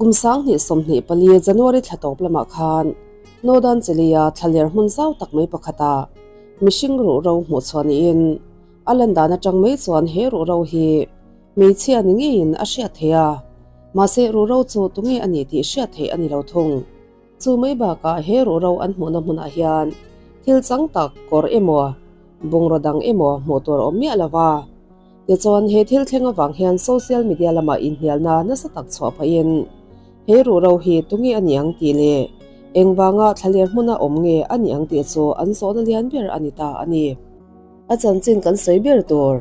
Kum 2024 January thla tawp lamah khan Northern Chile-a thlaler hmun zau tak mai pakhata mihring ruhro hmuh chhuah niin a lan dan atang mai chuan he ruhro hi hmeichhia ni ngeiin a hriat theih a, mahse ruhro chu tunge a nih tih hriat theih a ni lo thung. Chu mai bakah he ruhro an hmuhna hmunah hian thil chang tak kawr emaw bungraw dang emaw hmuh tur a awm miah lo va. Tichuan, he thil thleng avang hian social media lamah inhnialna nasa tak chhuah phahin, he ruhro hi tunge a ni ang tih leh engvanga thlaler hmuna awm nge a ni ang tih chu an zawhna lian ber a ni ta a ni. A chanchin kan sawi ber tur,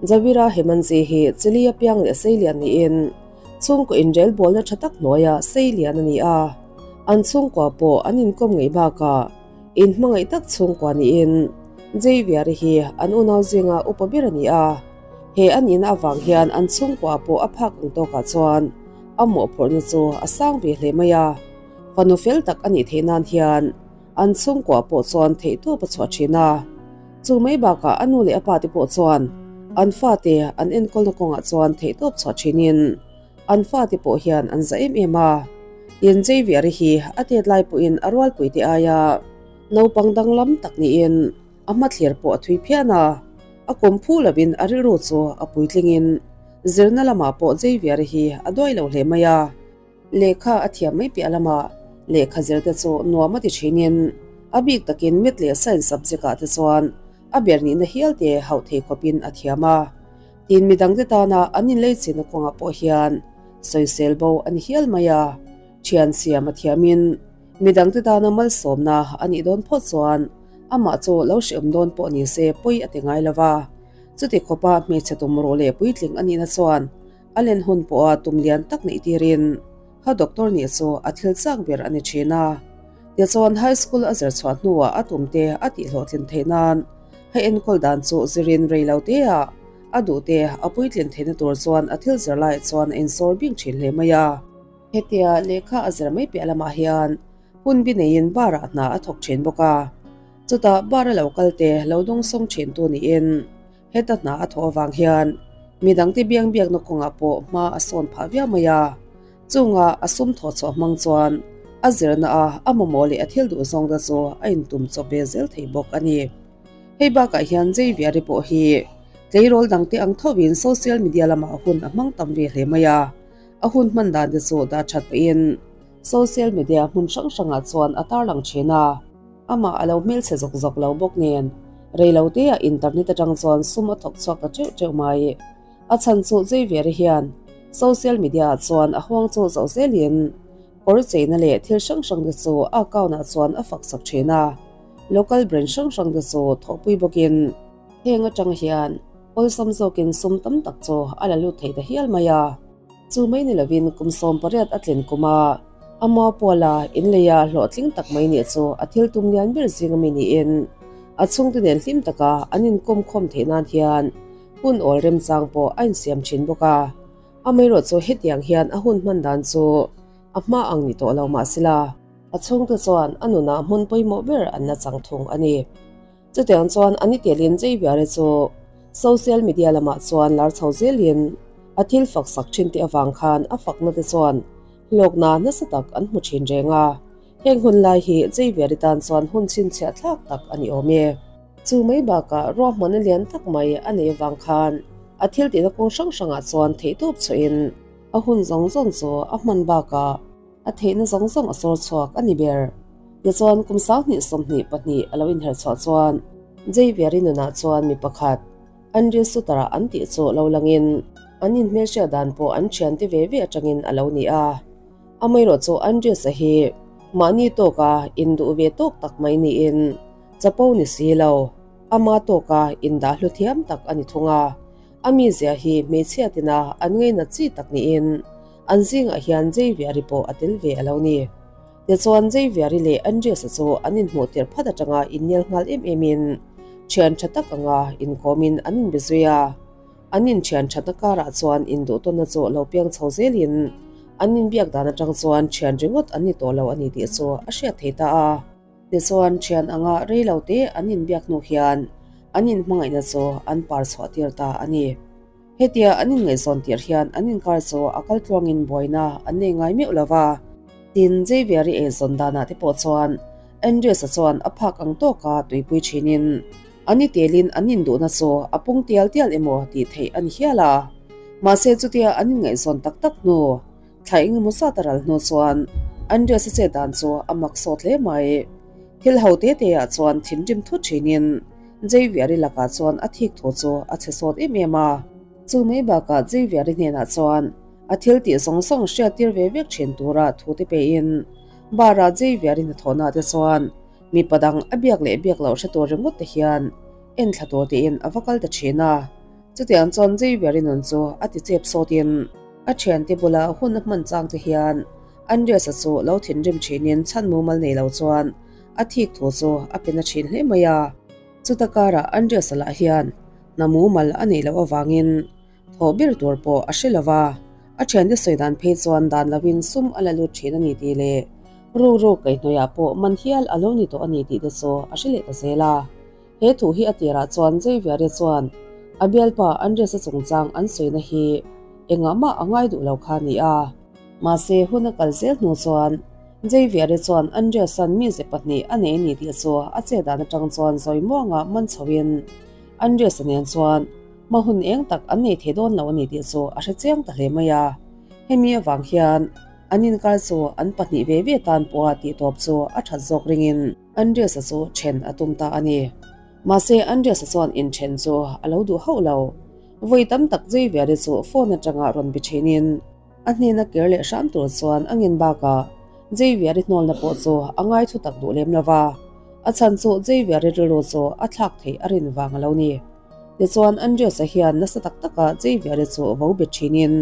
Jawira Hemanji hi Chile a piang leh seilian niin chhungkaw inrelbawlna tha tak hnuaia seilian a ni a, an chhungkua pawh an inkawm ngei bakah, Inhmangaih tak chhungkua niin Jayviari hi an unau zinga upa ber a ni a, he a nihna avang hian an chhungkua pawh a phak ang tawkah chuan a mawhphurhna chu a sang ve hle mai a. Fanu fel tak a nih theih nan hian an chhungkua pawh chuan theihtawp a chhuah thin a. Chu mai bakah a nu leh a pate pawh chuan an fate an enkawlna kawngah chuan theihtawp chhuah thinin An fate pawh hian an za em em a, tin Jayviari hi a tet lai pawhin a rualpuite aia naupang danglam tak niin a hmathlir pawh a thui phian a, a kawm phu lovin a rilru chu a puitlingin zirna lamah pawh Jayviari hi a duai lo hle mai a. Lehkha a thiam mai piah lamah lehkha zirte chu nuam a ti thinin a bik takin Math leh Science subject ah te chuan a ber nihna hial te hauh thei khawpin a thiam a. Tin midangte tana an inleichhina kawngah pawh hian sawisel bo a ni hial mai a, thian siam a thiamin midangte tana malsawmna a nih dawn phawt chuan amah chu lo hreawm dawn pawh ni se pawi a ti ngai lo va. Chuti khawpa hmeichhe tum ruh leh puitling a nihna chuan a len hun pawha tum lian tak neih tirin ha doctor nih chu a thil chak ber a ni thin a. Tichuan high school a zir chhuah hnuah a tumte a tihhlawhtlin theih nan Hei enkawl dan chu zirin rei lo te ah a duh te a puitlin theihna tur chuan a thil zir laiah chuan a insawr bik thin hle mai a. Hetia lehkha a zir mai piah lamah hian hun bi neiin bar ah hna a thawk thin bawk a. Chutah bar a lo kal te lo dawngsawng thin tu niin heta hna a thawh avang hian midangte biang biakna kawngah pawh hma a sawn phah viau mai a. Chunga a sum thawh chhuah hmang chuan a zirna a a mamawh leh a thil duh zawng te chu a intum chawp ve zel thei bawk a ni. Hei bakah hian Jayviari pawh hi tleirawl dangte ang thovin social media lamah hun a hmang tam ve hle mai a, a hun hman dan te chu dah that pahin social media hmun hrang hrangah chuan a tarlang thin a. Amah a lo hmelchhe zawk zawk lo bawk nen reiloteah internet atang chuan sum a thawk chhuak ta teuh teuh mai. A chhan chu Jayviari hian social media ah chuan a huang chu zoh zelin kawr cheina leh thil hrang hrang te chu a account ah chuan a fak sak thin a, local brand hrang hrang te chu thawhpui bawkin heng atang hian awlsam zawkin sum tam tak chu a la lut thei ta hial mai a. Chu mai ni lovin kum 18 a tlin kuma a muapuala inleia hlawhtling tak mai nih chu a thil tum lian ber zing ami niin a chhungte nen hlim taka an inkawm khawm theih nan hian Hun awl remchang pawh a insiam thin bawk a, amaherawh chu hetiang hian a hun hman dan chu a hma ang ni tawh lo mah sela, a chhungte chuan a nunah hmun pawimawh ber an la chang thung a ni. Chutiang chuan a ni telin Jayviare chu social media lamah chuan lar chho zelin a thil fak sak thin te avang khan a fakna te chuan hlawkna nasa tak an hmu thin reng a, heng hun lai hi Jayviare tan chuan hun chhinchhiah thlak tak a ni awm e. Chu mai bakah ruahmanna lian tak mai a neih avang khan a thil tihna kawng hrang hrangah chuan theihtawp chhuahin a hun zawng zawng chu a hman bakah a theihna zawng zawng a sawr chhuak a ni ber. Tichuan kum 2022 a lo inher chhuah chuan Jayviari nunah chuan mi pakhat Andrew Sutter-a an tih chu lo langin an inhmelhriat dan pawh an thiante ve ve atangin a lo ni a. Amaherawh chu Andrews-a hi mahni tawka induh ve tawk tak mai niin Chapo ni si lo, ama tawka indah hlu thiam tak a ni thung a. A mizia hi hmeichhia tina an ngainat chi tak niin an zingah hian Jayviari pawh a tel ve a lo ni. Tichuan Jayviari leh Andreas-a chu an inhmuh tirh phat atanga innel nghal em emin thian tha tak anga inkawmin an inbe zui a. An inthian thatna karah chuan induhtawnna chu lo piang chho zelin an inbiak dan atang chuan thian ringawt an ni tawh lo a ni tih chu a hriat thei ta a. Tichuan, thian anga rei lo te an inbiak hnu hian an inhmangaihna chu an par chhuah tir ta a ni. Hetia an inngaihzawn tirh hian an inkar chu a kal tluangin buaina an nei ngai meuh lo va. Tin, Xavier-i eizawn danah te pawh chuan Andreas-a chuan a phak ang tawka tuipui thinin an i telin an induhna chu a pung tial tial emaw tih theih a ni hial a. Mahse chutia an inngaihzawn tak tak hnu thla engemaw zat a ral hnu chuan Andreas-a chet dan chu a mak sawt hle mai. Thil ho te te ah chuan thinrim thut thinin Xavier-i lakah chuan a thik thu chu a chhe sawt em em a. Chu mai bakah Xavier-i hnenah chuan a thil tih zawng zawng hriat tir ve vek thin tura thu te pein bar-ah Xavier-i hnathawhna te chuan mipa dang a biak leh biak loh hre tur ringawt te hian en thla tur tiin a va kal ta thin a. Chutiang chuan Xavier-i nun chu a ti chep sawtin a thiante bula hun a hman chang te hian Andreas-a chu lo thinrim thinin chhan mumal nei lo chuan a thik thu chu a pe na thin hle mai a. Chuta karah Andreas-a lah hian hna mumal a neih loh avangin thawh ber tur pawh a hre lo va, a thiante sawi dan phei chuan dan lovin sum a la lut thin a ni tih leh rukru kaihhnawihah pawh man hial a lo ni tawh a ni tih te chu a hre leh ta zel a. He thu hi a tirah chuan Xavier-i chuan a bialpa Andres-a chungchang an sawina hi engah mah a ngai duh lo kha a ni a. Mahse, hun a kal zel hnu chuan Xavier-i chuan Andres-a'n mize pahnih a nei a ni tih chu a che dan atang chuan zawi muanga man chhoin Andres-a nen chuan hma hun eng tak an nei thei dawn lo a ni tih chu a hre chiang ta hle mai a. Hemi avang hian an inkar chu an pahnih ve ve tan pawha tihtawp chu a that zawk ringin Andreas-a chu then a tum ta a ni. Mahse, Andreas-a chuan inthen chu a lo duh hauh lo. Vawi tam tak Xavier-i chu phone atanga rawn bi thinin a hnena ker leh hram tur chuan a ngen bakah Xavier-i hnawlna pawh chu a ngai thu tak duh lem lo va. A chhan chu Xavier-i rilru chu a thlak theih a rin vang a lo ni. Tichuan, Andreas-a hian nasa tak taka Xavier-i chu vo bet thinin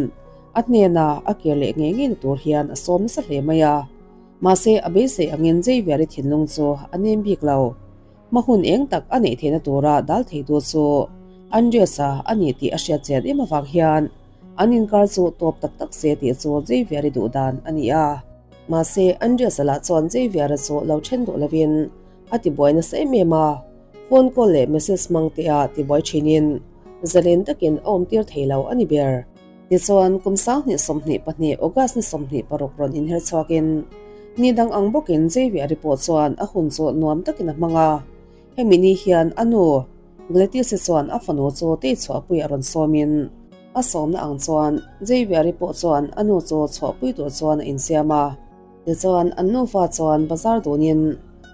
a hnena a ker leh ngei ngei na tur hian a sawm nasa hle mai a. Mahse, a beisei angin Xavier-i thinlung chu a nem bik lo. Hma hun eng tak a neih theihna tura dal theitu chu Andreas-a a ni tih a hriat chian em avang hian an inkar chu tawp tak tak se tih chu Xavier-i duh dan a ni a. Mahse, Andreas-a lah chuan Xavier-a chu lo then duh lovin a tibuai nasa em em a, phone call leh message hmang te a tibuai thinin zalen takin a awmtir thei lo a ni ber. Tichuan, kum 2022 August ni 26 rawn inher chhuakin, ni dang ang bawkin Xavier-i pawh chuan a hun chu nuam takin a hmang a. Hemi ni hian a nu, Gladys-i chuan a fanu chu tei chhuahpui a rawn sawmin, a sawmna ang chuan Xavier-i pawh chuan a nu chu chhuahpui tur chuan a insiam a. Tichuan, an nufa chuan bazar dunin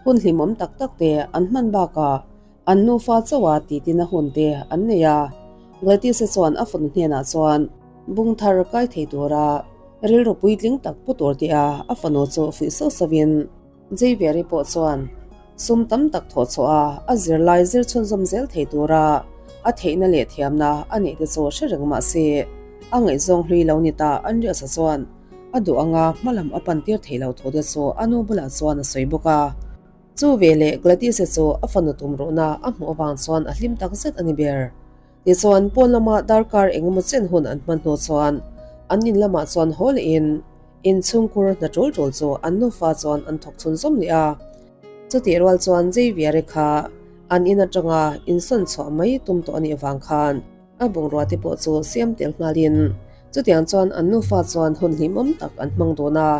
hun hlimawm tak tak te an hman bakah, An nufa chauha titina hun te an nei a, Gladys-i chuan a fanu hnenah chuan bung thar kai thei tura rilru puitling tak pu tur tia a fanu chu fuih sauh sauhin Xavier-i pawh chuan sum tam tak thawh chhuah a, a zirlai zir chhunzawm zel thei tura a theihna leh thiamna a neih te chu hre reng mah se a ngaihzawng hlui lo ni ta Andreas-a chuan a duh anga hmalam a pan tir thei lo thu te chu a nu bulah chuan a sawi bawk a. Chu veleh Gladys-i chu a fanu tum ruhna a hmuh avang chuan a hlim tak zet a ni ber. Tichuan, pawn lama darkar eng emaw chen hun an hman hnu chuan an in lamah chuan haw lehin inchhungkhur hna tul tul chu an nufa chuan an thawk chhun zawm leh a. Chutih rual chuan Xavier-i kha an in atanga insawn chhuah mai tum tawh a nih avang khan a bungrua te pawh chu siam tel nghalin chutiang chuan an nufa chuan hun hlimawm tak an hmang dun a.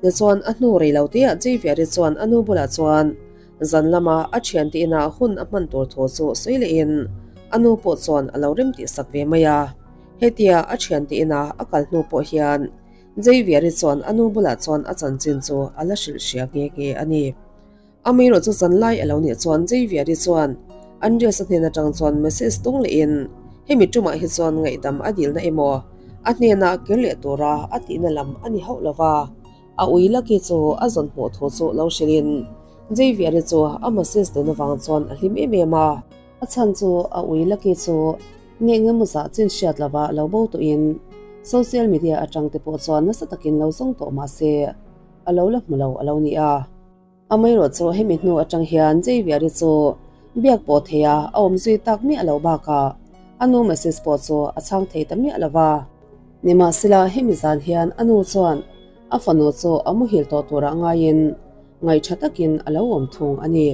Tichuan, a hnu rei lo teah Xavier-i chuan a nu bulah chuan zan lama a thiante inah hun a hman tur thu chu sawi lehin a nu pawh chuan a lo rem tih sak ve mai a. Hetia a thiante inah a kal hnu pawh hian Xavier-i chuan a nu bulah chuan a chanchin chu a la hrilh hria nghe nghe a ni. Amaherawhchu chu zan lai a lo nih chuan Xavier-i chuan Andreas-a hnen atang chuan message tung lehin hemi tumah hi chuan ngaihdam a dilna emaw a hnenah kir leh tura a tihna lam a ni hauh lova, a ui laki chu a zawn hmuh thu chu lo hrilhin Xavier-i chu a message dun avang chuan a hlim em em a. A chhan chu a ui laki chu nge nge maw zah chin hriat lova lo bo tawhin social media atang te pawh chuan nasa takin lo zawng tawh mahse a lo la hmu lo a lo ni a. Amaherawh chu hemi hnu atang hian Xavier-i chu biak pawh thei a, a awm zui tak miah lo bakah a nu message pawh chu a chhang thei ta miah lo va. Nimahsela hemi zan hian a nu chuan a fanu chu a muhil tawh turah ngaiin ngaihṭha takin a lo awm thung a ni.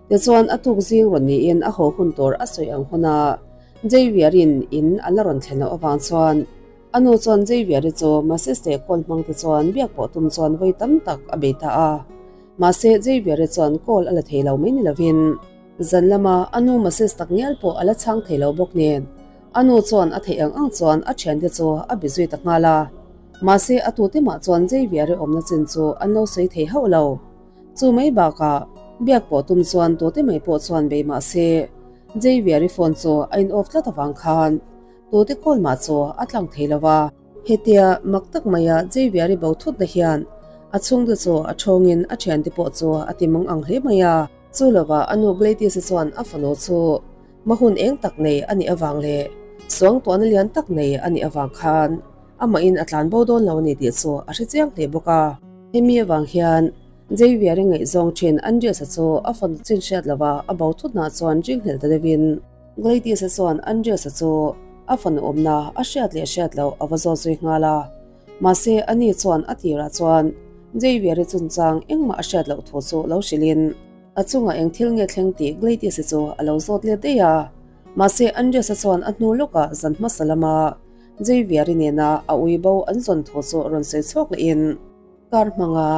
Tichuan a tuk zing rawn niin a haw hun tur a sawi ang huna. Xavier-in in a la rawn thlen loh avang chuan a nu chuan Xavier-i chu message leh call hmang te chuan biak pawh tum chuan vawi tam tak a bei ta a. Mahse Xavier-i chuan call a la thei lo mai ni lovin zan lama a nu message tak ngial pawh a la chhang thei lo bawk nen a nu chuan a theih ang ang chuan a thiante chu a bi zui ta nghal a. Mahse a tute mah chuan Xavier-i awmna chin chu an lo sawi thei hauh lo. Chu mai bakah biak pawh tum chuan tute mai pawh chuan bei mahse Xavier-i phone chu a in off tlat avang khan tute call mah chu a tlang thei lo a. Hetia mak tak maia Xavier-i bo thutna hian a chhungte chu a thawngin a thiante pawh chu a ti mang ang hle mai a. Chu lovah a nu Gladys-i chuan a fanu chu ma hun eng tak nei a nih avang leh suangtuahna lian tak nei a nih avang khan amahin a tlan bo dawn lo a ni tih chu a hre chiang hle bawk a. Hemi avang hian Xavier-i ngaihzawng thin Andreas-a chu a fanu chin hriat lova a bo thutnah chuan ringhlel ta deuhin Gladys-a chuan Andreas-a chu a fanu awmna a hriat leh hriat loh a va zawt zui nghal a. Mahse, ani chuan a tirah chuan Xavier-i chungchang engmah a hriat loh thu chu lo hrilhin a chungah eng thil nge thleng tih Gladys-i chu a lo zawt let daih a. Mahse, Andreas-a chuan a hnu lawkah zan hmasa lama Xavier-i nena a ui bo an zawn thu chu rawn sawi chhuak lehin, Car hmanga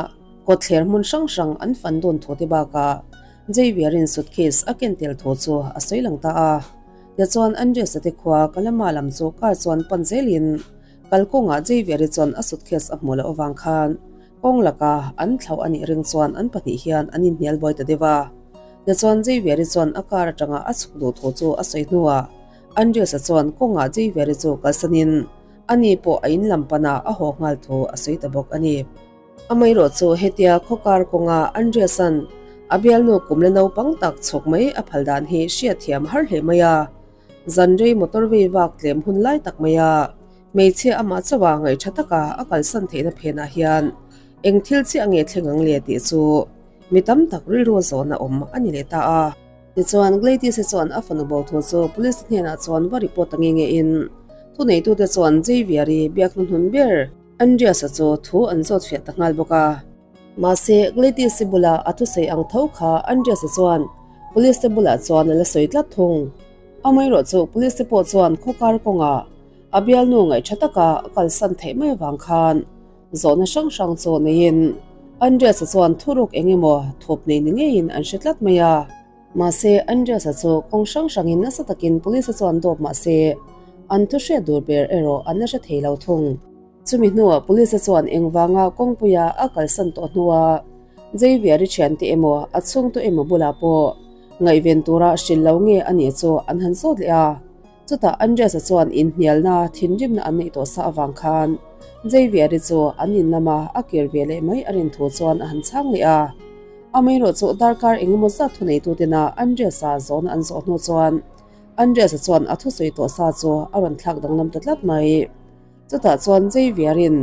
kawtthler hmun hrang hrang an fan dawn thu te bakah Xavier-in suitcase a ken tel thu chu a sawi lang ta a. Tichuan Andres-a te khua Kalama lam chu car chuan pan zelin kalkawngah Xavier-i chuan a suitcase a hmuh loh avang khan kawng laka an thlauh a nih ring chuan an pahnih hian an inhnial buai ta deuh a. Tichuan Xavier-i chuan a car atanga a chhuk duh thu chu a sawi hnuah Andres-a chuan kawngah Xavier-i chu kalsanin Ani pawh a in lam panah a haw nghal thu a sawi ta bawk a ni. Amaherawh chu hetia khawkar kawnga Andreas-a'n a bialnu kum la naupang tak chhawk mai a phal dan hi hriatthiam har hle mai a. Zan rei motor vei vak tlem hun lai tak mai a, hmeichhia amah chauha ngaihṭha taka a kalsan theihna phenah hian eng thil chiah nge thleng ang le tih chu mi tam tak rilru zawhna awm a ni leh ta a. Tichuan, Gladys-i chuan a fanu bo thu chu police hnenah chuan va report ta nge nge in, thuneitute chuan Xavier-i biak hnuhnun ber Andreas-a chu thu an zawt fiah ta nghal bawk a. Mahse, Gladys-i bula a thusawi ang tho kha Andreas-a chuan police te bulah chuan a la sawi tlat thung. Amaherawh chu police te pawh chuan khawkar kawngah a bialnu ngaihṭha taka a kalsan theih mai avang khan Zawhna hrang hrang chu neiin Andreas-a chuan thuruk eng emaw thup nei ni ngeiin an hre tlat mai a. Mahse, Andreas-a chu kawng hrang hrangin nasa takin police-a chuan dawp mahse, an thu hriat dur ber erawh an la hre thei lo thung. Chumi hnuah police-a chuan engvanga kawngpuia a kalsan tawh hnua Xavier-i thiante emaw a chhungtu emaw bulah pawh ngaihven tura hrilh lo nge a nih chu an han zawt leh a. Chutah Andreas-a chuan inhnialna thinrimna an neih tawh sa avang khan Xavier-i chu an in lama a kir ve leh mai a rin thu chuan a han chhang leh a. Amaherawh chu darkar engemaw zat thuneitutena Andreas-a zawhna an zawh hnu chuan Andreas-a chuan a thusawi tawh sa chu a rawn thlak danglam ta tlat mai. Chutah chuan Xavier-in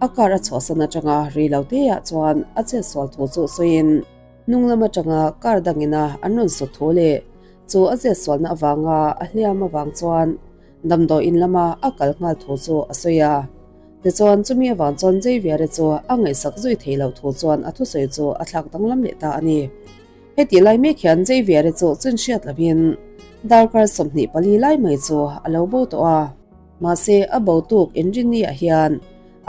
a car a chhuahsan atanga ri lo teah chuan a chetsual thu chu sawiin hnung lam atanga car dangina an rawn sut thu leh Chu a chetsualna avanga a hliam avang chuan damdawiin lama a kal nghal thu chu a sawi a. Tichuan chumi avang chuan Xavier-a chu a ngaihsak zui thei loh thu chuan a thusawi chu a thlak danglam leh ta a ni. Heti lai mek hian Xavier-a chu chunhriat lovin darkar 24 lai mai chu a lo bo tawh a. Mahse a bo tuk inrinni-ah hian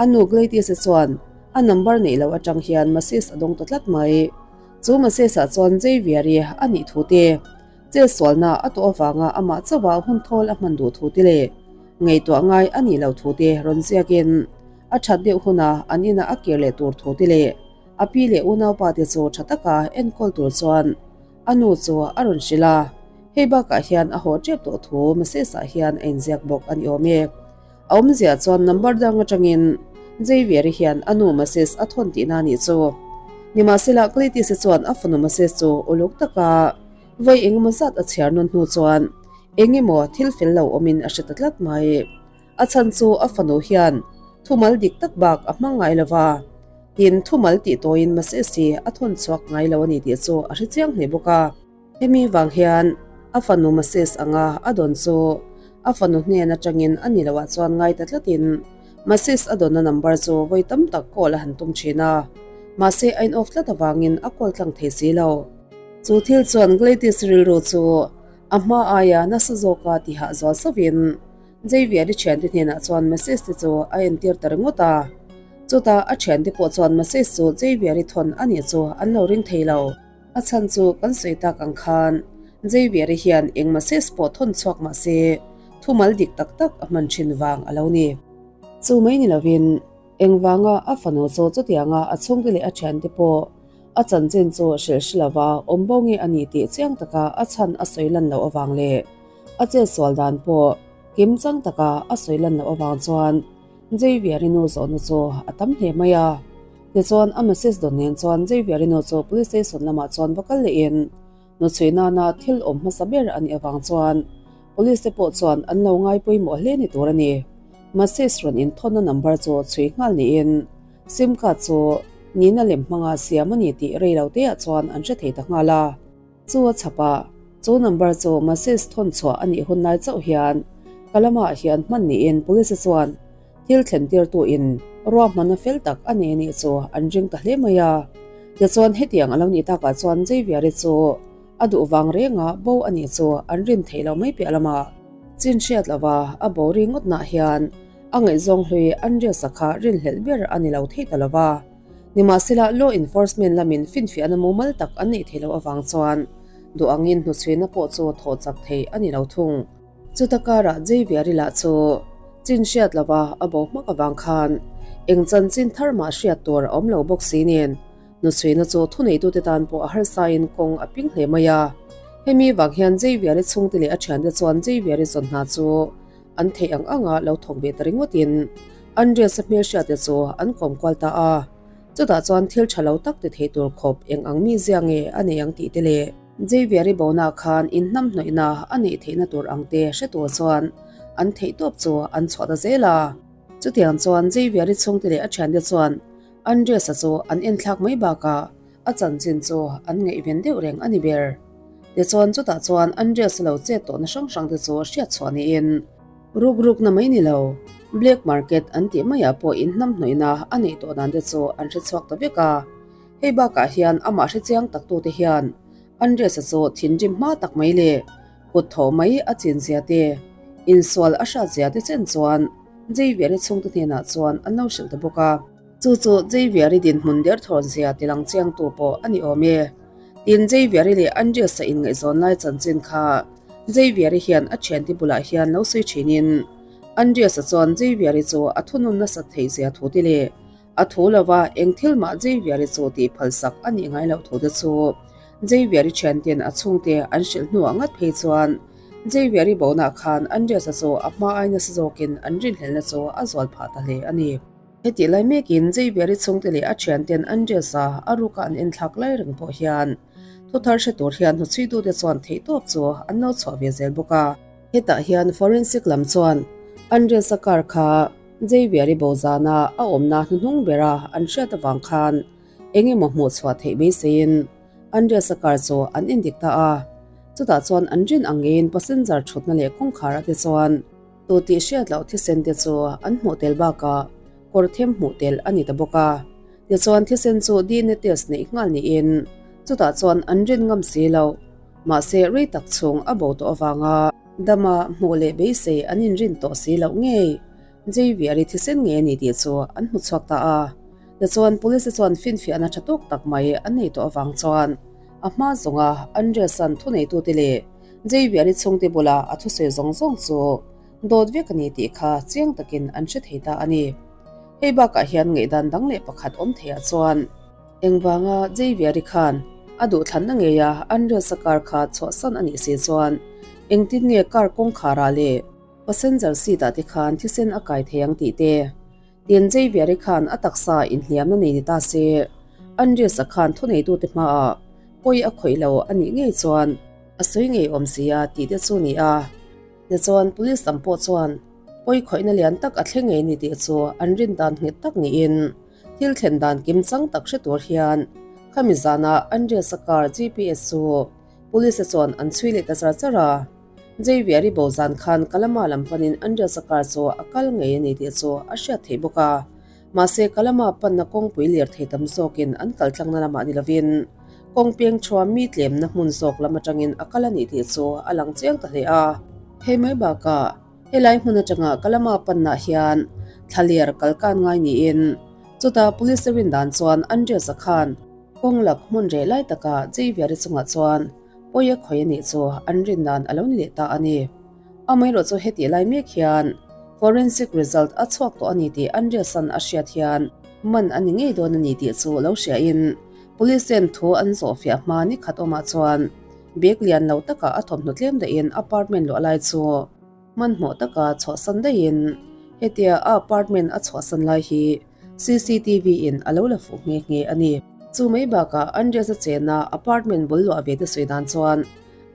a nu Gladys-a chuan a number neih loh atang hian message a dawng ta tlat mai. Chu Moses-ah chuan Xavier-i a nih thu te, chetsualna a tawh avanga amah chauha hun thawl a hman duh thu te leh ngaihtuah ngai a nih loh thu te rawn ziakin a that deuh huna an inah a kir leh tur thu te leh a pi leh unaupa te chu tha taka enkawl tur chuan a nu chu a rawn hrilh a. Hei bakah hian a haw tep tawh thu Moses-ah hian a inziak bawk a ni awm e. A awmzia chuan number dang atangin Xavier-i hian a nu Moses a thawn tihna a nih chu. Nimahsela Cletus-i chuan a fanu Moses chu uluk taka vawi engemaw zat a chhiar nawn hnu chuan engemaw thil fel lo awmin a hre ta tlat mai. A chhan chu a fanu hian thumal dik tak bak a hmang ngai lo va, tin thumal tih tawiin Moses-i a thawn chhuak ngai lo a ni tih chu a hre chiang hle bawk a. Hemi vang hian a fanu Moses anga a dawn chu a fanu hnen atangin a ni loah chuan ngai ta tlatin Moses a dawnna number chu vawi tam tak call a han tum thin a, mahse a in off tlat avangin a call tlang thei si lo. Chu thil chuan Gladys rilru chu A hma aia nasa zawka tihah zual sauhin Xavier-i thiante hnenah chuan message te chu a entir ta ringawt a. Chutah a thiante pawh chuan message chu Xavier-i thawn a nih chu an lo ring thei lo. A chhan chu kan sawi tak ang khan Xavier-i hian eng message pawh thawn chhuak mah se thumal dik tak tak a hman thin vang a lo ni. Chu mai ni lovin engvanga a fanu chu chutianga a chhungte leh a thiante pawh a chanchin chu hrilh hre lova awm bo nge a ni tih chiang taka a chhan a sawi lan loh avang leh a chetsual dan pawh kim chang taka a sawi lan loh avang chuan Xavier-i nu zawhna chu a tam hle mai a. Tichuan a message dawn nen chuan Xavier-i nu chu police station lamah chuan va kal lehin nuchhui nana thil awm hmasa ber a nih avang chuan police te pawh chuan an lo ngai pawimawh hle ni tur a ni. Message rawn inthawnna number chu chhui nghal niin sim card chu nihna lem hmanga siam a ni tih rei lo teah chuan an hre thei ta nghal a. Chu a chhap a, chu number chu message thawn chhuah a nih hun lai chauh hian ka lamah hian hman niin police chuan thil thlen tirtu in ruahmanna fel tak a nei anih chu an ring ta hle mai a. Tichuan hetiang a lo nih takah chuan Xavier-i chu a duh vang renga bo a nih chu an rin theih lo mai piah lamah chin hriat lova a bo ri ngawtnah hian a ngaihzawng hlui Andreas-a kha rinhlelh ber a ni lo thei ta lova. Nimahsela, law enforcement lamin finfiahna mumal tak an neih theih loh avang chuan duh angin hnuchhuina pawh chu thawh chak thei a ni lo thung. Chuta karah Xavier-i lah chu chin hriat lova a bo hmak avang khan eng chanchin thar mah hriat tur a awm lo bawk si nen hnuchhuina chu thuneitute tan pawh a harsain kawng a ping hle mai a. Hemi vang hian Xavier-i chhungte leh a thiante chuan Xavier-i zawn hna chu an theih ang anga lo thawk ve ta ringawtin Andreas-a hmelhriate chu an kawm kual ta a, chutah chuan thil tha lo tak ti thei tur khawp eng ang mi zia nge a nei ang tih te leh Xavier-i bona khan inhnamhnawihna a neih theihna tur ang te hre tur chuan an theih tawp chu an chhuah ta zel a. Chutiang chuan Xavier-i chhungte leh a thiante chuan Andreas-a chu an enthlak mai bakah a chanchin chu an ngaihven deuh reng a ni ber. Tichuan chutah chuan Andreas-a lo chet tawhna hrang hrang te chu hriat chhuah niin ruk rukna mai ni lo, black market an tih maiah pawh inhnamhnawihna a neih tawh dan te chu an hre chhuak ta vek a. Hei bakah hian amah hre chiang tak tute hian Andreas-a chu thinrim hma tak mai leh kut thawh mai a chin zia te, insual a hrat zia te chen chuan Xavier-i chhungte hnenah chuan an lo hrilh ta bawk a. Chu chu Xavier-i dinhmun derthawn zia tilang chiangtu pawh a ni awm e. Tin, Xavier-i leh Andreas-a inngaihzawn lai chanchin kha Xavier-i hian a thiante bulah hian lo sawi thinin, Andreas-a chuan Xavier-i chu a thunun nasat theih zia thu te leh a thu lova eng thil mah Xavier-i chu tih phalsak a nih ngai loh thu te chu Xavier-i thianten a chhungte an hrilh hnuah ngat phei chuan Xavier-i bonah khan Andreas-a chu a hma ai nasa zawkin an rinhlelhna chu a zual phah ta hle a ni. Hetih lai mekin Xavier-i chhungte leh a thianten Andreas-a a ruka an enthlak lai reng pawh hian thuthar hre tur hian hnuchhuitute chuan theihtawp chu an lo chhuah ve zel bawk a. Hetah hian forensic lam chuan Andreas-a car kha Xavier-i bo zana a awmna hnuhnung bera an hriat avang khan eng emaw hmuh chhuah theih beiseiin Andreas-a car chu an endik ta a. Chutah chuan an rin ang ngeiin passenger thutna leh kawngkhar ate chuan Tu tih hriat loh thisen te chu an hmuh tel bakah kawr them hmuh tel a ni ta bawk a. Tichuan thisen chu DNA test neih nghal niin chutah chuan an rin ngam si lo. Mahse rei tak chhung a bo tawh avanga dama hmuh leh beisei an inrin tawh si loh ngei Xavier-i thisen ngei a ni tih chu an hmu chhuak ta a. Tichuan police chuan finfiahna tha tawk tak mai an nei tawh avang chuan a hma zawnga Andreas-a'n thuneitute leh Xavier-i chhungte bula a thusawi zawng zawng chu dawt vek a ni tih kha chiang takin an hre thei ta a ni. Hei bakah hian ngaihdan dang leh pakhat awm theiah chuan engvanga Xavier-i khan a duhthlanna ngeia Andreas-a car kha chhuahsan a nih si chuan engtin nge car kawngkharah leh passenger seat-ah te khan thisen a kai thei ang tih te Tin, Xavier-i khan a taksa inhliamna nei ni ta se, Andreas-a khan thuneitute hmaah pawi a khawih lo a nih ngei chuan a sawi ngei awm si a tih te chu ni a. Tichuan, police lam pawh chuan pawi khawihna lian tak a thleng ngei ni tih chu an rin dan nghet tak niin thil thlen dan kim chang tak hre tur hian khami zanah Andreas-a car GPS chu police-a chuan an chhui leh ta char char a. Xavier-i bo zan khan Kalama lam panin Andreas-a car chu a kal ngei a ni tih chu a hriat theih bawk a. Mahse, Kalama panna kawngpui lirthei tam zawkin an kal tlangna lamah ni lovin. Kawng peng thuam mi tlemna hmun zawk lam atangin a kal a nih tih chu a lang chiang ta hle a. Hei mai bakah helai hmun atanga Kalama panna hian thlaler kal kan ngai niin chutah police te rin dan chuan Andreas-a khan kawng lak hmun reh lai taka Xavier-i chungah chuan pawi a khawi a nih chu an rin dan a lo ni leh ta a ni. Amaherawhchu hetih lai mek hian forensic result a chhuak tawh a ni tih Andreas-a'n a hriat hian man a ni ngei dawn a ni tih chu lo hriain Police ten thu an zawhfiah hma ni khat awmah chuan bag lian lo takah a thawmhnaw tlem daihin apartment luah lai chu hmanhmawh taka chhuahsan daihin hetia a apartment a chhuahsan lai hi CCTV in a lo la fuh nghe nghe a ni. Chu mai bakah Andreas-a chena apartment bul luah ve te sawi dan chuan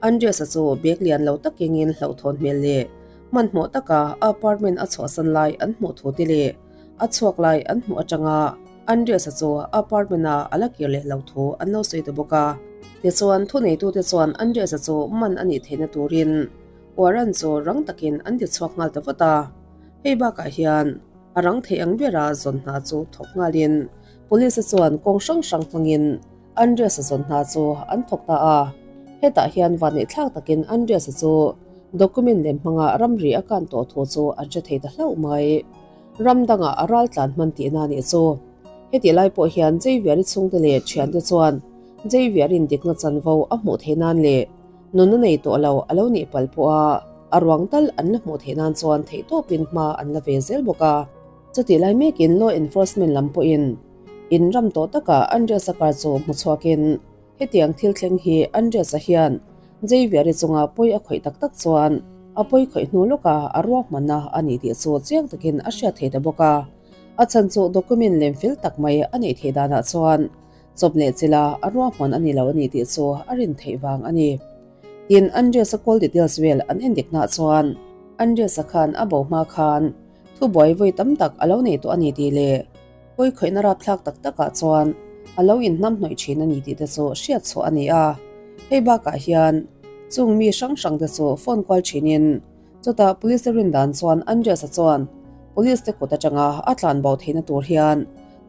Andreas-a chu bag lian lo tak kengin hlauhthawn hmel leh hmanhmawh taka a apartment a chhuahsan lai an hmuh thu te leh a chhuak lai an hmuh atanga Andreas-a chu apartment-a a la kir leh lo thu an lo sawi ta bawk a. Tichuan, thuneitute chuan Andreas-a chu man a nih theihna turin warrant chu rang takin an ti chhuak nghal ta vat a. Hei bakah hian a rang thei ang bera zawn hna chu thawk nghalin Police-a chuan kawng hrang hrang hmangin Andreas-a zawn hna chu an thawk ta a. Hetah hian vanneihthlak takin Andreas-a chu document lem hmanga ramri a kan tawh thu chu an hre thei ta hlauh mai. Ram dangah a ral tlan hman tihna a nih chu. Hetih lai pawh hian Jeiviari chhungte leh thiante chuan Jeiviarin dikna chanvo a hmuh theih nan leh nunna nei tawh lo a lo nih palh pawha a ruang tal an la hmuh theih nan chuan theihtawpin hma an la ve zel bawk a. Chutih lai mekin law enforcement lam pawhin in ram tawh takah Andreas-a car chu hmu chhuakin Hetiang thil thleng hi Andreas-a hian Xavier-i chunga pawi a khawih tak tak chuan a pawi khawih hnu lawka a ruahmanna a ni tih chu chiang takin a hriat thei ta bawk a. A chhan chu document lem fel tak mai a neih theih danah chuan chawp leh chila a ruahman a ni lo a ni tih chu a rin theih vang a ni. Tin, Andreas-a call details vel an endik nah chuan Andreas-a khan a bo hma khan thubuai vawi tam tak a lo nei tawh a ni tih leh Pawi khawihna rapthlak tak takah chuan a lo inhnam hnawih thin a ni tih te chu hriat chhuah a ni a. Hei bakah hian chung mi hrang hrang te chu phone kual thinin chutah police te rin dan chuan Andreas-a chuan police te kut atanga a tlan bo theihna tur hian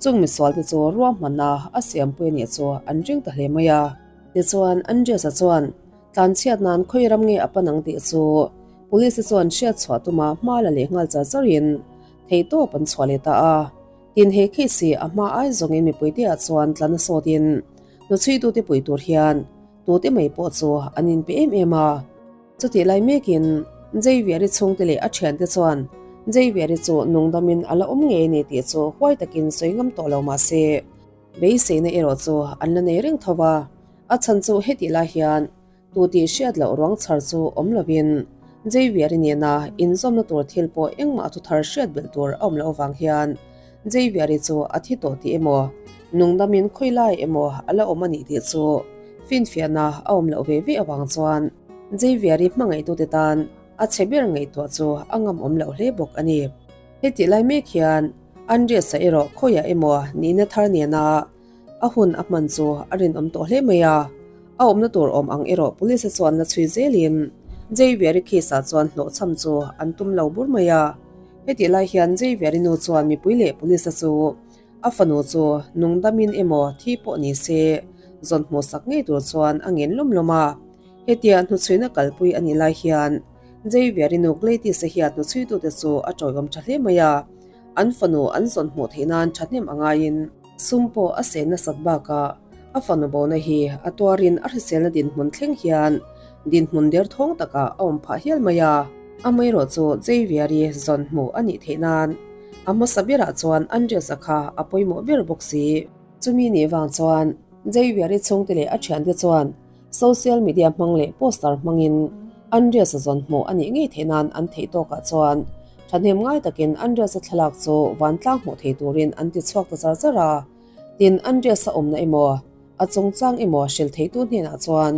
chung misual te chu ruahmanna a siampui a nih chu an ring ta hle mai a. Tichuan Andreas-a chuan tlanchhiat nan khawi ram nge a pan ang tih chu police te chuan hriat chhuah tuma hma la leh nghal char charin Theihtawp an chhuah leh ta a, tin he case hi a hma ai zawngin mipuite ah chuan tlan a sawtin hnuchhuitute pui tur hian tute mai pawh chu an inpe em em a. Chutih lai mekin Jaiviari chhungte leh a thiante chuan Jaiviari chu nungdamin a la awm ngei a ni tih chu huai takin sawi ngam tawh lo mah se beiseina erawh chu an la nei reng tho va, a chhan chu hetih lai hian Tu tih hriat loh ruang chhar chu awm lovin Jaiviari nena inzawmna tur thil pawh engmah thu thar hriat belh tur a awm loh avang hian Jaiviari chu a thi tawh tih emaw, nungdamin khawi lai emaw a la awm a nih tih chu finfiahna a awm loh ve ve avang chuan Jaiviari hmangaihtute tan a chhe ber ngaihtuah chu a ngam awm loh hle bawk a ni. Hetih lai mek hian Andreas-a erawh khawiah emaw nihna thar nena A hun a hman chu a rinawm tawh hle mai a, a awmna tur awm ang erawh police chuan la chhui zelin Jaiviari case ah chuan hlawhchham chu an tum lo bur mai a. Hetih lai hian Jaiviari nu chuan mipui leh police chu a fanu chu nungdamin emaw thi pawh ni se zawn hmuhsak ngei tur chuan a ngen lawm lawm a. Hetia hnuchhuina kalpui a nih lai hian Jaiviari nu Gladys-a hian hnuchhuitute chu a tawiawm tha hle mai a, an fanu an zawn hmuh theih nan thahnem a ngaiin Sum pawh a seh nasat bakah a fanu bona hi a tuarin a hriselna dinhmun thleng hian dinhmun derthawng takah a awm phah hial mai a. Amaherawh chu Jaiviari zawn hmuh a nih theih nan a hmasa berah chuan Andreas-a kha a pawimawh ber bawk si. Chumi nih vang chuan Jaiviari chhungte leh a thiante chuan social media hmang leh poster hmangin Andreas-a zawn hmuh a nih ngei theih nan an theih tawkah chuan thahnem ngai takin Andreas-a thlalak chu vantlang hmuh thei turin an ti chhuak ta char char a. Tin, Andreas-a awmna emaw, a chungchang emaw hrilh theitu hnenah chuan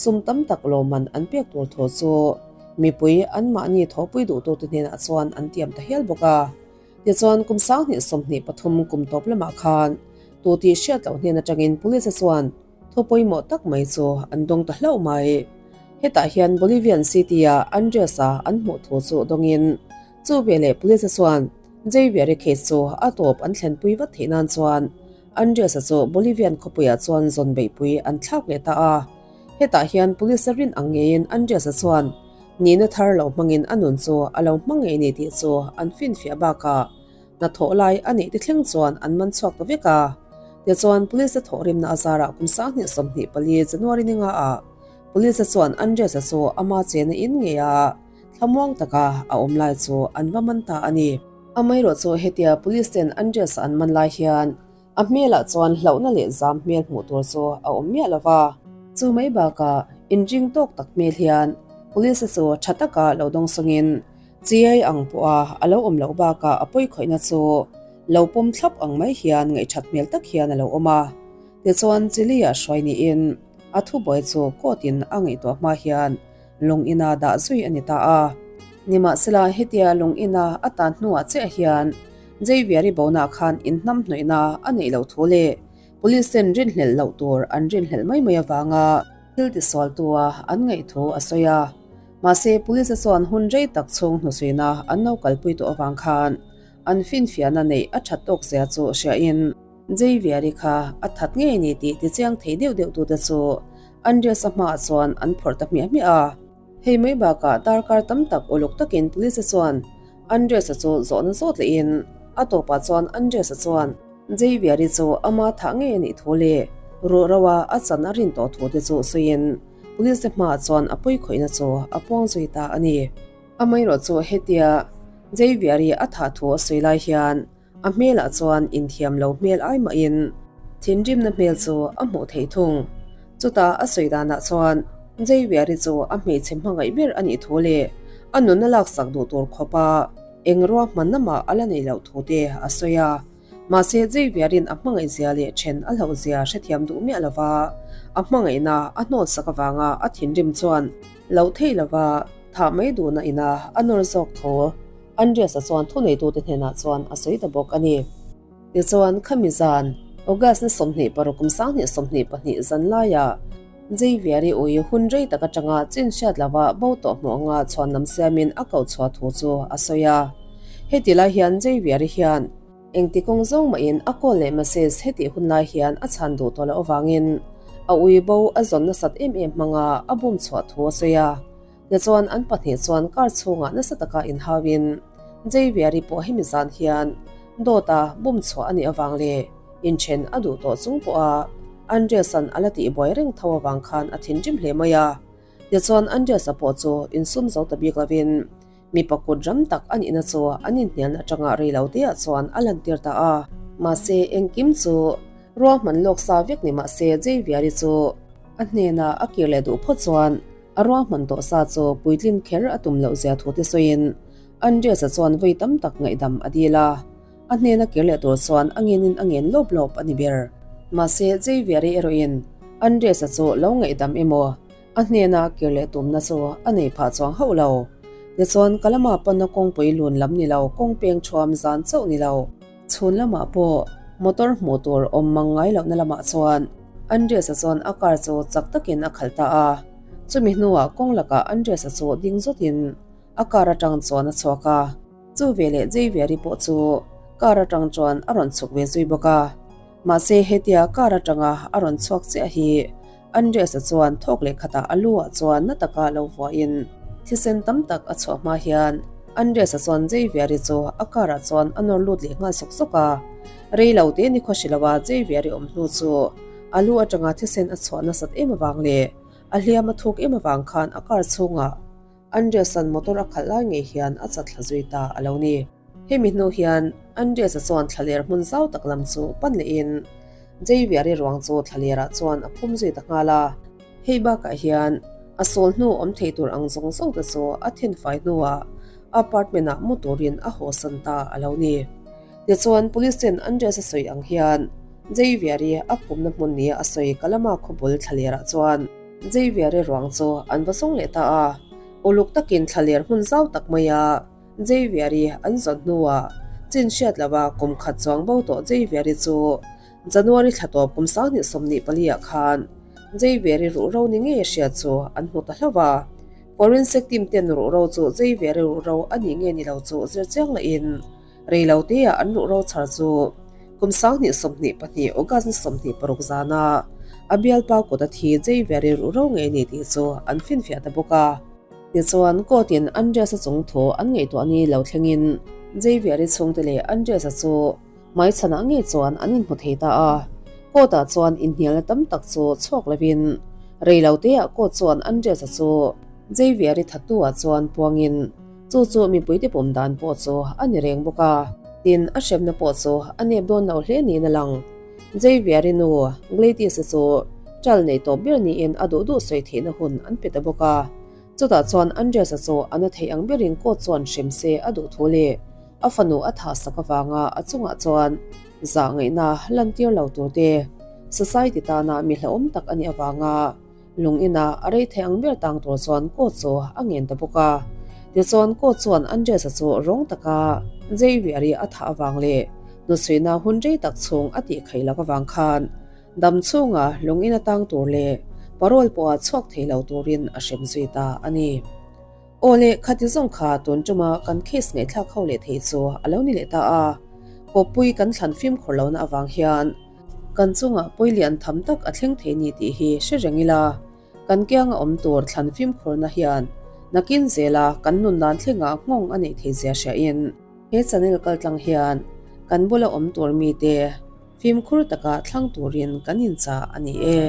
sum tam tak lawmman an pek tur thu chu mipui anmahni thawhpui duhtute hnenah chuan an tiam ta hial bawk a. Tichuan, kum 2023 kum tawp lamah khan tu tih hriat loh hnen atangin police-a chuan Thu pawimawh tak mai chu an dawng ta hlauh mai. Hetah hian Bolivian city-a Andres-a an hmuh thu chu dawngin chu veleh police-a chuan Xavier-i case chu a tawp an thlenpui vat theih nan chuan Andres-a chu Bolivian khawpuiah chuan zawn beihpui an thlak leh ta a. Hetah hian police a rin ang ngeiin Andres-a chuan nihna thar lo hmangin a nun chu a lo hmang ngei ni tih chu an finfiah bakah hnathawh lai a neih te thleng chuan an man chhuak ta vek a. Tichuan police a thawhrimna a zarah kum 2024 January ni nga ah police chuan Andres-a chu ama chena in ngei a thlamuang taka a awm lai chu an va man ta a ni. Amaherawh chu hetia police ten Andres-a an man lai hian A hmelah chuan hlauhna leh zam hmel hmuh tur chu a awm miah lo va. Chu mai bakah inring tawk tak hmel hian police chu tha taka lo dawng sawngin chiai ang pawha a lo awm loh bakah a pawikhawihna chu lo pawm thlap ang mai hian ngaihthat hmel tak hian a lo awm a. Tichuan Chile-ah hruai niin a thubuai chu court in a ngaihtuah hma hian lung ina dah zui a ni ta a. Nimahsela hetia lung ina a tan hnuah chiah hian Jaiviari bonah khan inhnamhnawihna a neih loh thu leh Police ten rinhlelh loh tur an rinhlelh mai mai avanga thil tisualtua an ngaih thu a sawi a. Mahse Police chuan hun rei tak chhung hnusuina an lo kalpui tawh avang khan an finfiahna neih a that tawk zia chu hriain Jaiviari kha a that ngei ni tih tichiang thei deuh deuh tute chu Andreas-a hmaah chuan an phawrh ta hmiah hmiah a. Hei mai bakah darkar tam tak uluk takin Police chuan Andres-a chu zawhna zawt lehin a tawpah chuan Andres-a chuan Jaiviari chu ama thah ngei a nih thu leh ruhro a a chan a rin tawh thu te chu sawiin Police te hmaah chuan a pawikhawihna chu a puang zui ta a ni. Amaherawh chu hetia Jaiviari a thah thu a sawi lai hian A hmelah chuan inthiam lo hmel ai mahin thinrimna hmel chu a hmuh theih thung. Chutah a sawi danah chuan Jaiviari chu a hmeichhe hmangaih ber a nih thu leh a nunna laksak duh tur khawpa eng ruahmanna mah a la nei loh thu te a sawi a. Mahse Jaiviarin a hmangaih zia leh then a hlauh zia hrethiam duh miah lova a hmangaihna a hnawtsak avanga a thinrim chuan loh theih lova thah mai duhna ina a nawr zawk thu Andreas-a chuan thuneitute hnenah chuan a sawi ta bawk a ni. Tichuan, khami zan, August ni 26 kum 2022 zan laiah Jaiviari ui hun rei tak atanga chin hriat lova bo tawh hmuh anga chhuan lam siamin a koh chhuah thu chu a sawi a. Heti lai hian Jaiviari hian engti kawng zawng mahin a call leh message hetih hun lai hian a chhan duh tawh loh avangin a ui bo a zawn nasat em em hmanga a bum chhuah thu a sawi a. Tichuan an pahnih chuan car chhungah nasa taka inhauin Jaiviari pawh hemi zan hian dawta bum chhuah a nih avang leh inthen a duh tawh chung pawha Andreas-a'n a la tihbuai reng tho avang khan a thinrim hle mai a. Tichuan Andreas-a pawh chu insum zo ta bik lovin mipa kut ram tak a nihna chu an inhnialna atanga rei lo teah chuan a lantir ta a. Mahse engkim chu ruahman lawk sa vek ni mahse Jaiviari chu a hnena a kir leh duh phawt chuan A ruahman tawh sa chu puitlin kher a tum loh zia thu te sawiin Andreas-a chuan vawi tam tak ngaihdam a dil a. A hnena kir leh tur chuan a ngenin a ngen lawp lawp a ni ber. Mahse, Jaiviari erawhin Andreas-a chu lo ngaihdam emaw a hnena kir leh tumna chu a nei phah chuang hauh lo. Tichuan, ka lama panna kawngpui lun lam ni lo, kawng peng thuam zan chauh ni lo. Chhun lamah pawh motor hmuh tur awm mang ngai lohna lamah chuan Andres-a chuan a car chu chak takin a khalh ta a. Chumi hnuah kawng lakah Andres-a chu ding zawtin a car atang chuan a chhuak a. Chu veleh Jaiviari pawh chu car atang chuan a rawn chhuk ve zui bawk a. Mahse hetia car atanga a rawn chhuak chiah hi Andres-a chuan thawk leh khatah a lu ah chuan na taka lo vuahin thisen tam tak a chhuah hma hian Andres-a chuan Jaiviari chu a car ah chuan a nawr lut leh nghal sawk sawk a. Rei lo te ni khawhri lova Jaiviari awm hnu chu a lu atanga thisen a chhuah nasat em avang leh a hliam a thuk em avang khan a car chhungah Andres-a'n motor a khalh lai ngei hian a chat thla zui ta a lo ni. Hemi hnu hian Andres-a chuan thlaler hmun zau tak lam chu pan lehin Jaiviari ruang chu thlalerah chuan a phum zui ta nghal a. Hei bakah hian a sawl hnu awm thei tur ang zawng zawng te chu a thenfai hnuah apartment-ah mu turin a hawsan ta a lo ni. Tichuan Police ten Andres-a sawi ang hian Jaiviari a phumna hmun nia a sawi Kalama khawbul thlalerah chuan Jaiviari ruang chu an va zawng leh ta a. Uluk takin thlaler hmun zau tak maia Jaiviari an zawn hnuah chin hriat lova kum khat chuang bo tawh Jaiviari chu January thla tawp kum 2024 ah khan Jaiviari ruhro ni ngei a hriat chu an hmu ta hlauh a. Forensic team ten ruhro chu Jaiviari ruhro a nih nge ni lo chu zir chiang lahin rei lo teah an ruhro chhar chu Kum 2022 August ni 26 zana a bialpa kut a thi Xavier-i ruhro ngei ni tih chu an finfiah ta bawk a. Tichuan, court-in Andres-a chung thu an ngaihtuah ni lo thlengin Xavier-i chhungte leh Andres-a chu hmaichhanah ngei chuan an inhmu thei ta a. Court-ah chuan inhnialna tam tak chu chhuak lovin rei lo teah court chuan Andres-a chu Xavier-i thattu-ah chuan puangin Chu chu mipuite pawm dan pawh chu a ni reng bawk a, tin a hremna pawh chu a nep dawn lo hle niin a lang. Xavier-i nu Gladys-i chu ṭal nei tawp ber niin a duh duh sawi theihna hun an pe ta bawk a. Chutah chuan Andres-a chu a na theih ang berin court chuan hrem se a duh thu leh a fanu a thah sak avanga a chungah chuan zah ngaihna lantir lo tur te society tana mi hlauhawm tak a nih avanga Lung inah a rei thei ang ber tang tur chuan coat chu a ngen ta bawk a. Tichuan coat chuan Andres-a chu rawng taka Xavier-i a thah avang leh hnuchhuihna hun rei tak chhung a tih khaih lak avang khan dam chhunga lung ina tang tur leh parole pawha chhuak thei lo turin a hrem zui ta a ni. Aw le, khati zawng kha tun tuma kan case ngaihthlak ho leh thei chu a lo ni leh ta a. Kawppui kan thlan fimkhur lohna avang hian Kan chungah pawi lian tham tak a thleng thei ni tih hi hre reng ila, kan kianga awm tur thlan fimkhurna hian nakin zela kan nun dan thlengah nghawng a neih thei zia hriain he channel kaltlang hian kan bula awm tur mite fimkhur taka thlang turin kan inchah a ni e.